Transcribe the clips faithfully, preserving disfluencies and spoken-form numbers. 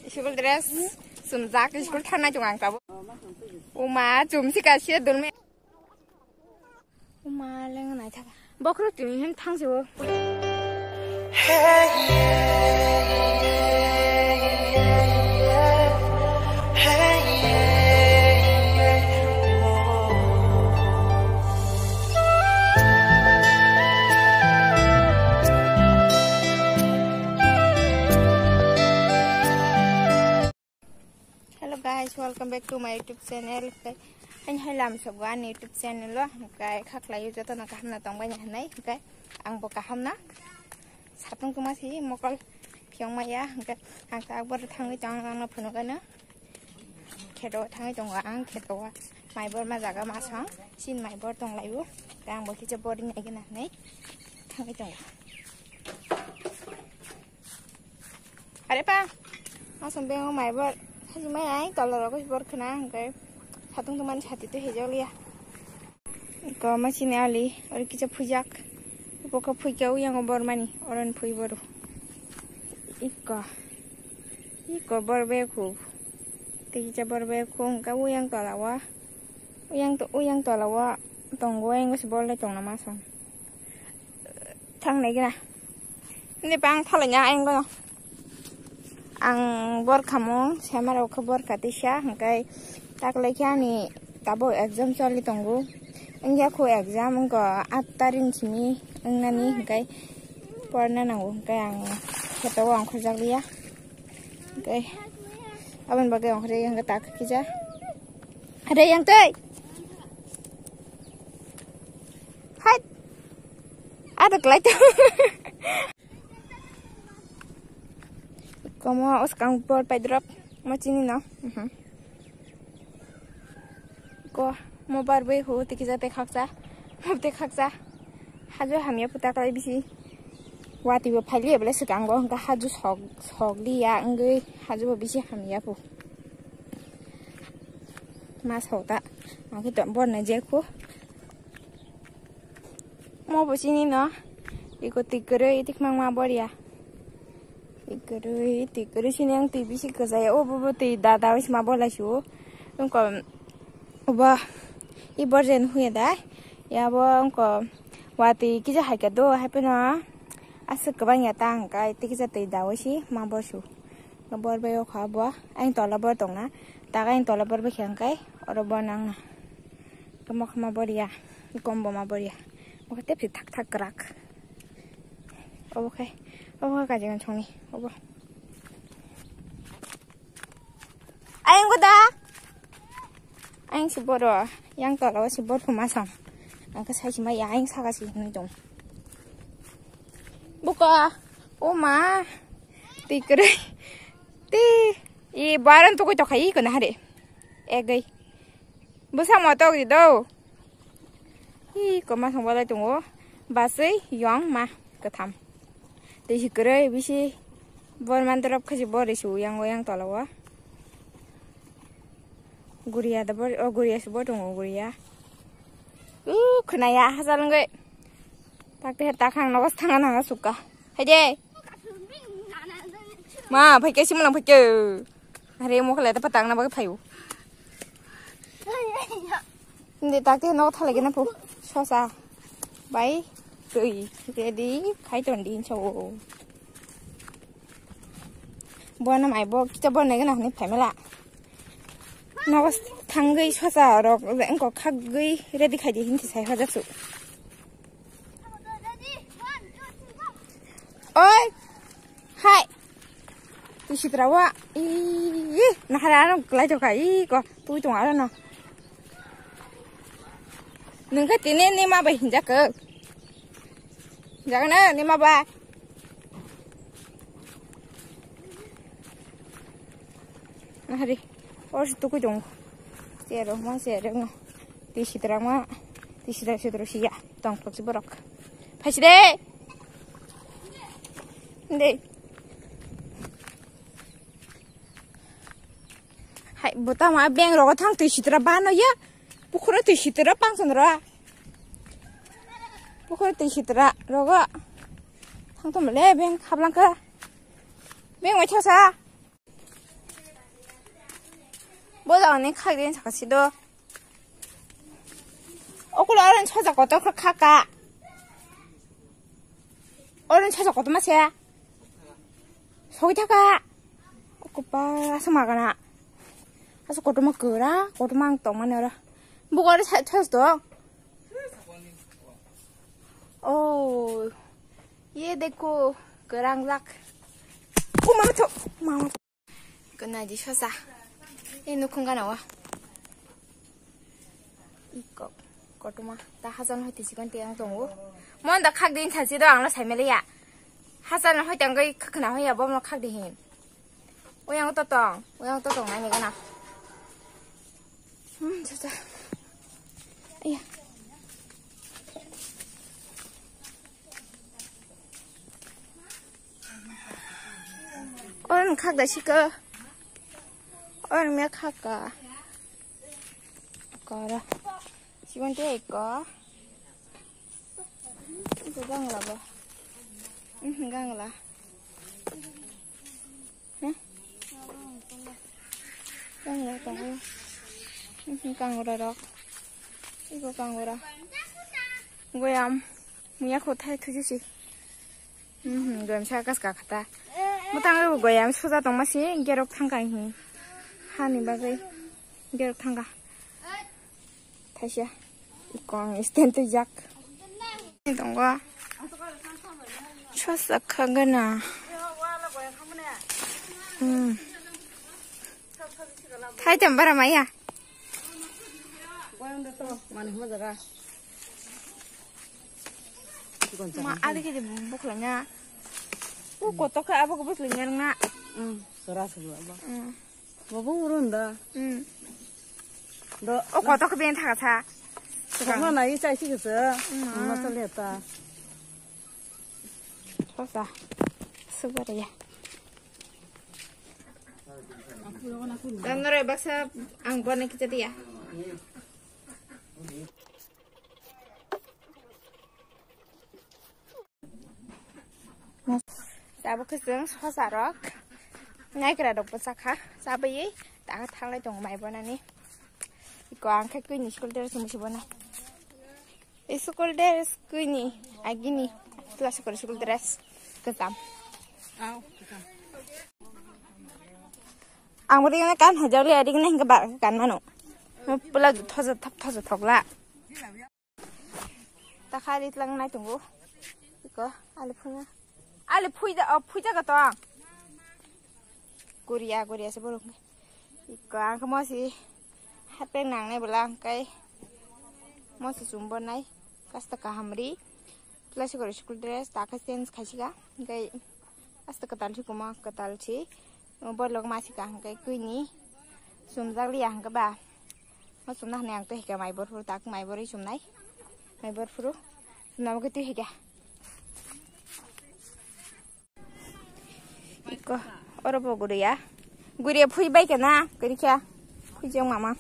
School dress sumjak, school thangnai tong ang tabuk. Uma, chum si ka sia dulme. Uma, leng nai thaka. Bokhro tini hin thang si o. Hello guys, welcome back to my YouTube channel. Hingke, ani hai lam sogo ani YouTube channel o, hingke khaklai o joto no kaham na tong bai na hinui, hingke ang bo kaham na. Satung tuma si mokol phiong maya, hingke ang ta bor thangwi tong ang no phunuk ano. Kheto thangwi tongo ang, kheto o mai bor ma jaga ma song, sin mai bor tong lai o, hingke ang bo kisa boring nai gana hinui thangwi tongo. Are pa, asam beng o mai bor, saji mai ai tola rogo bor khna hingke satung tuma ni sati to hejoliya. Ko ma sini ali, ori kisa phujak. Ipo ko phuike uyang o bor mani, oron phui boru. Iko. Iko bor be khu. Te kisa bor be khu, hingke uyang tola wa. Uyang to, uyang tola wa. Tongo, ayang se bor le tong na ma song. Thang nai gina. Hindi pa ang thalai nya ayang bono. Ang bor khamung, sema rok khe bor kha tisa, hingkai taklai khe ani tabuk exam choli tongo. Wngya khu exam wngkha aat tarik simi wngnani, hingkai porna nango, hingkai ang kheto o ongkhorjak liya. Hingkai aboni bagwi ongkhorjak ya, hingkai tak kisa. Are yang tei. Hai. Ada kelai tu. Komo uskang bor pai drop. Mo chini no. Mhm. Ko mo bar bai hu tiki jate khaksa. Mo te khaksa. Haju hamya puta kalai bisi. Wati bo phaili ebele swkango hingke haju sok, sok liya wngwi haju bo bisi hamya pu. Ma sok ta. Ang khe to bor nai je khu. Mo bo chini no. Iko twi kwrwi, twi kwmangma bor ya. Twi kwrwi, twi kwrwi sini ang twi bisi kwjaya. O bo bo twi dada wi sima bor lai su. Wngko. Obo, i bor jen huya da. Ya bo wngko. Watwi kisa hai khe do, hai phano aswk kwbang ya ta hwnkhe, tei kisa twi daui si ma bor su. Bor bai o kha bo, ayang tola bor tongna. Taga ayang tola bor bai khe hwnkhe, oro bor nangna. Tamo kha ma bor ya, kom bo ma bor ya. Bo khe tep si thak thak kwrak. Obo khe, obo khe kajingan songni, obo. Ayang ko da. Ayang si boro, yang tola o si bor puma sang. Ang ka sai si ma ya ayang saka si hinui tong. Buka, o ma, ti kere, ti, i baran to koi to khai ko na hare. Egai. Busa mo to di do. Hi, koma song bolai tongo. Basui yong ma kwtham. Tei si kwrwi bisi bor mandrop khe si bor risi uyang uyang tola o. Guriya da bor, o guriya si bor tongo guriya. U khwnaya hachal wngwi. Takte takhang nogo thanga nanga sukha. Haide. Ma, phaikhe, simulwng phaikhe. Are, mokol eta patang na bagwi phaio. Hindi takte nogo thalai gana phu. Sosa. Bai. Twi. Ready. Khai ton din so. Bono mai bo kita bono gana ni phaimela. Nogo thangwi sosa rok engko khagwi ready khai di hinti sai hajak su. Oi. Hai. Twi sitra wa. Ih, nahara ano glai to kai ko. Twi tong ara no. Nungka tini ni ma bai hinjak ko. Jaga na ni ma ba. Nahari. Or si tukui tong. Sero ma sero no. Twi sitra ma. Twi sitra sitra siya. Tong tok si borok. Phaisi de. De. Hai, buta ma beng rogo thang twi sitra bano ya. Pukhuro twi sitra pangson ro. Pukhuro twi sitra rogo. Thang to male beng khablangkha. Beng wai thosa. Bo jagani khagri saka si do. Okula orange soja kotor kha kha ka. Orange soja kotor ma se. Soi thaka. Okupa asa magana. Asa kotor ma kura, kotor ma ang tong mani ora. Buka ora sa thos do. Oh. Ye deko, kerang lak. Oh, mama to, mama. Kena di sosa. Eh, nukhung gana wa. Iko, kotoma. Ta hasan hoi tisi kon tiang tongo. Mon da khak din thalsi do ang lo sai mele ya. Hasan hoi tang goi khakna hoi ya bom lo khak di hin. Oyang to tong, oyang to tong nani gana. Hmm, sosa. Iya. Orang khak da sika. Orang me khak ka. Kara. Sigon te ko. Itu gangla ba. Hmm, gangla. Hmm? Gangla tongo. Hmm, gangla rok. Ibo gangla. Goyam. Muya kho thai thuju si. Mhm, goyam sa kas ka khata. Mutang rw goyam suja tongma si gerok thangka hi. Hani bagwi gerok thangka. Thaisa. Ikong stand to jak. Tongo. Sosa khagana. Hmm. Thai chambara maya. Mani huma jaga. Ma, ali ke buklanya. U kotok ke abo ke buklanya na. Hmm, sora sora abo. Hmm. Babu urun da. Hmm. Do. O kotok ke ben thaka tha. Sama na i chai si ke se. Hmm. Ma sa le ta. Sosa. Sugar ya. Dan nore baksa ang buat nak kita dia. Sabo khwswng sosa rok. Naigra rok bwsa kha. Sabwi ta thanglai tongo mai bonani. Iko ang khe kwini school dress musi bonai. School dress kwini agini. Class kori school dress kwcham. Ang bwrwi kan hajali adik nai hingke ba kan mano. Pula thojo thap thojo thokla. Ta khai ri tlang nai tongo. Iko, ali phuya. Ali phuya, o phuya ka to. Korea, Korea se borok. Iko, ang khe mosi. Hapeng nang nai bwla ang kai. Mosi chumbo nai. Kasta kaham ri. Classic school dress, ta khe change khai sika. Kai, asta katal si kuma, katal si. Borok ma sika hingke kwini. Sumjak liya hingke ba. Ma sumna hwnwi ang tei hika mai bor phuru tak mai bor ri sumnai. Mai bor phuru. Sumna bagwi twi hika. Iko, oro bo guriya. Guriya phui bai kana, kiri kya. Phui jeng mama.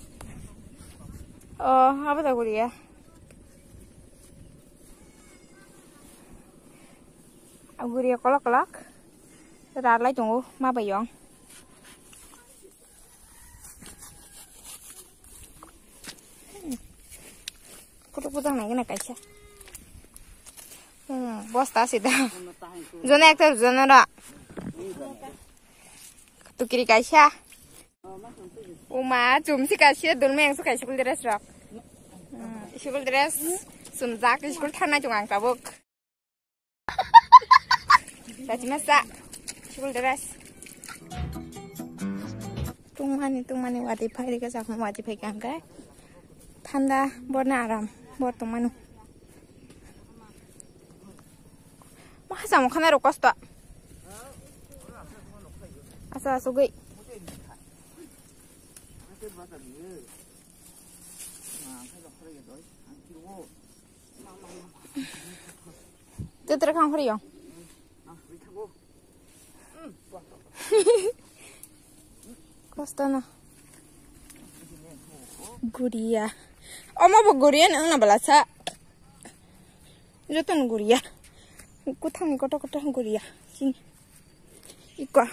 Oh, abo da guriya. Guriya kolok kolok. Ralai tongo, ma bai yong. Kutuk kutuk nai gana kaisa. Hmm, bosta sida. Jona ekta jona ra. Tukiri kaisa. Uma, chumsi kaisa, dulme engsu kaisa school dress rok. Hmm, school dress, sumjak, school thanai tongo ang tabuk. Tati masa, school dress. Tungmani, tungmani, wati phai rika, sakma wati phai kangkai. Thanda, borna aram, bor tungmanu. Mahasam khana rok kosto. Asa, asa gui. Tetra kang hori yong. Kosto no. Guriya. Omo bo guriya nang na bala sa. Joto no guriya. Kuthang ni koto koto guriya. Sini. Iko.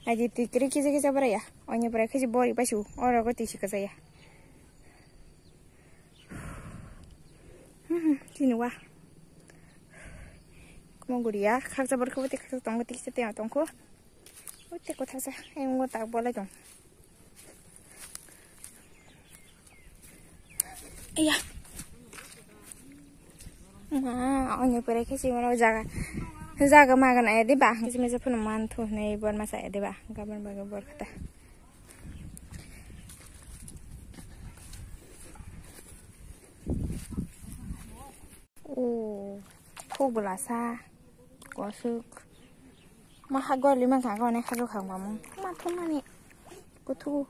Aji twi kiri kisa kisa bwraya. Oini bwraya khe bori baisu. Oro go twi si kwchaya. Hmm, chini wa. Kumo guriya, khaksa bor khe bwtwi khaksa tongo, twi kisa twi tongkho. Bwtwi kwthasa, ai ungo tak bolai tong. Iya. Ma, onyo pore khe si mano jaga. Jaga magan aya de ba. Kisi misa phano man thu nei bor masa aya de ba. Gabon baga bor khata. O, thuk bwlasa, kosuk. Ma ha goli man kha gone kha kha mamu. Ma thumani. Kuthu.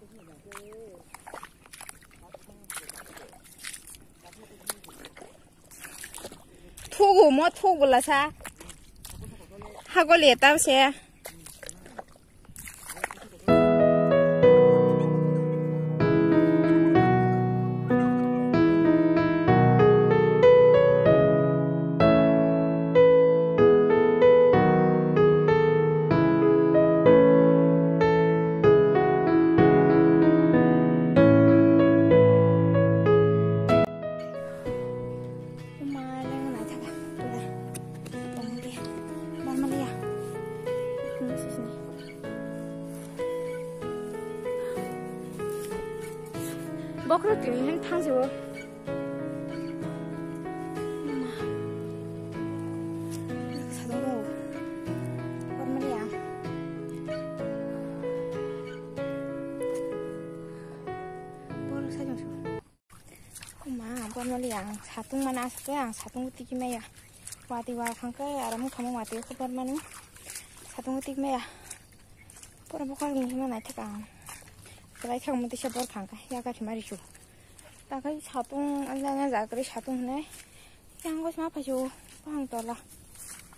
Thugu mo thuk bwlasa. Ha goli ta se. Uma leng nai thaka pura. Tong dia. Normal ya. Ini sih sini. Bokro tini hen thang sih wo. Uma. Sadong wo. Normal ya. Boro sajong sih. Oma, bormali ang satung mana asuk ang satung tiki maya. Wati wa khangke aram khamu wati ko bormani satung tiki maya. Pura bokar ni hima nai thak ang. Kelai thak muti se bor khangke ya ka thima risu. Takai satung ala na jakri satung ne. Yang gos ma phasu pahang tola.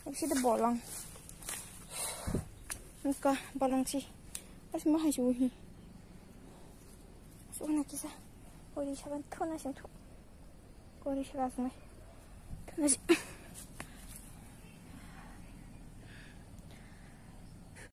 Isi de bolong. Engka bolong si. As ma hasu hi. Sukna kisa. Kori saban thuna sing thu. Kori saban sing. Thuna sing.